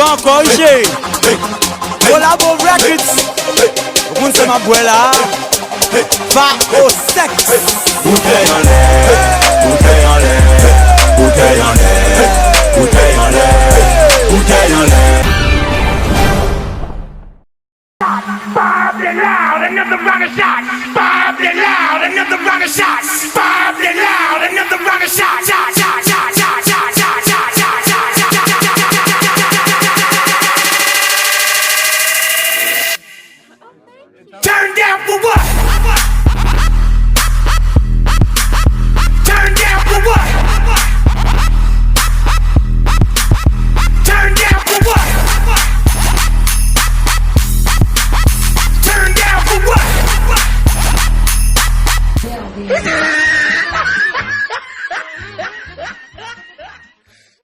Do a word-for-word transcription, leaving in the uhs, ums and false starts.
Ankò wi cheri. Kolabo Records. Ou konn sa m ap bwè la. Fa o sèks. Boutèy anlè, boutèy anlè,